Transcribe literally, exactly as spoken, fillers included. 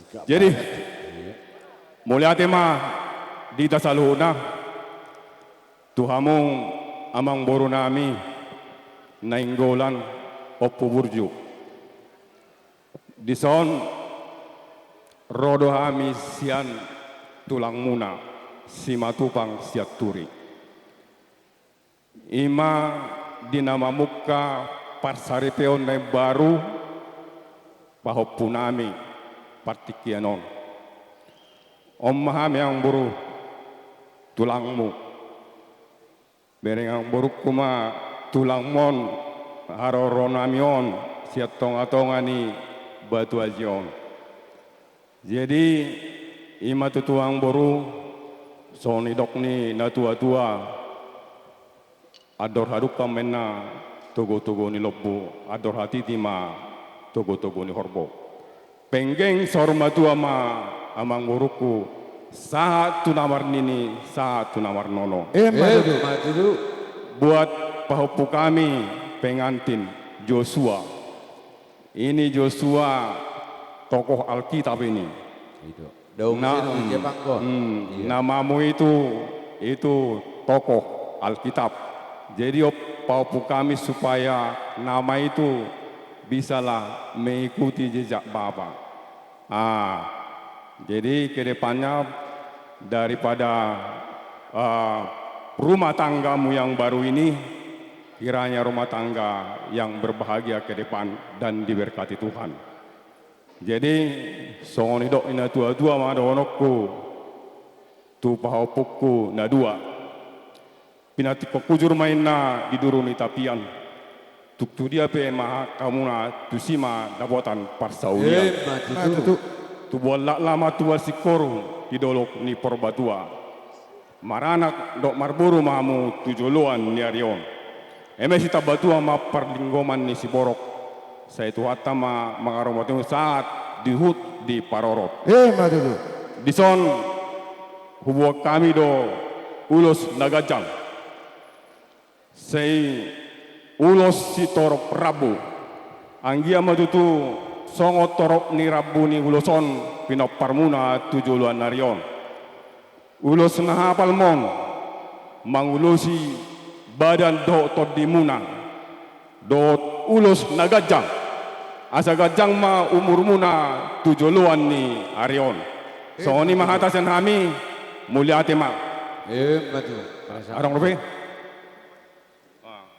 Jadi, mauliate ma di hita saluhutna tu hamu amangboru nami Nainggolan Ompu Burju. Dison ro do hami sian tulangmuna Simatupang Sianturi. I ma di na mamungka parsaripeon na imbaru pahompu nami partingkian on. On ma hami amangboru tulangmu. Bereng amangborungku ma tulangmon haroro nami on sian tongatonga ni Batu Aji on. Jadi, i ma tutu amangboru, songon nidok ni natuatua, andor hadungka ma inna togutogu ni lombu, andor hatiti ma togutogu ni horbo. Penggeng saur matua ma amangborungku, sahat tu na marnini, sahat tu na marnono. Emma tutu. Emma tutu. Buat pahompu kami pengantin Joshua. Ini Joshua tokoh Alkitab ini. Itu. Daun na, sino, hmm, dia pangkon. Hmm, iya. Namamu itu, itu tokoh Alkitab. Jadi, op-, pahompu kami supaya nama itu bisalah mengikuti jejak Bapa. Ah, jadi ke depannya daripada, eh, rumah tanggamu yang baru ini, kiranya rumah tangga yang berbahagia ke depan dan diberkati Tuhan. Jadi, songon nidok ni natuatua ma dohononku tu pahompungku na dua. Pinantikhon hujur ma inna di duru ni tapian. Tung tu dia pe ma hamuna tusi ma dapotan parsaulian. Emma tutu. Tubuan lakna ma tubuan singkoru di dolok ni Porbatua. Maranak dohot marboru ma hamu tu joloan ni ari on. Eme sitambatua ma parlinggoman ni siborok. Sai Tuhanta ma mangaramoti hamu sahat di huhut di parorot. Emma tutu. Dison huboan hami do ulos na ganjang. Sai ulos sitorop rambu. Anggiat ma tutu songon torop ni rambu ni ulos on pinomparmuna tu joloan ni ari on. Ulos na hapal ma on mangulosi badan dohot tondimuna, dohot ulos na ganjang, asa ganjang ma umurmuna tu joloan ni ari on. Songon i ma hata sian hami, mauliate ma. Emma tutu. Adong dope?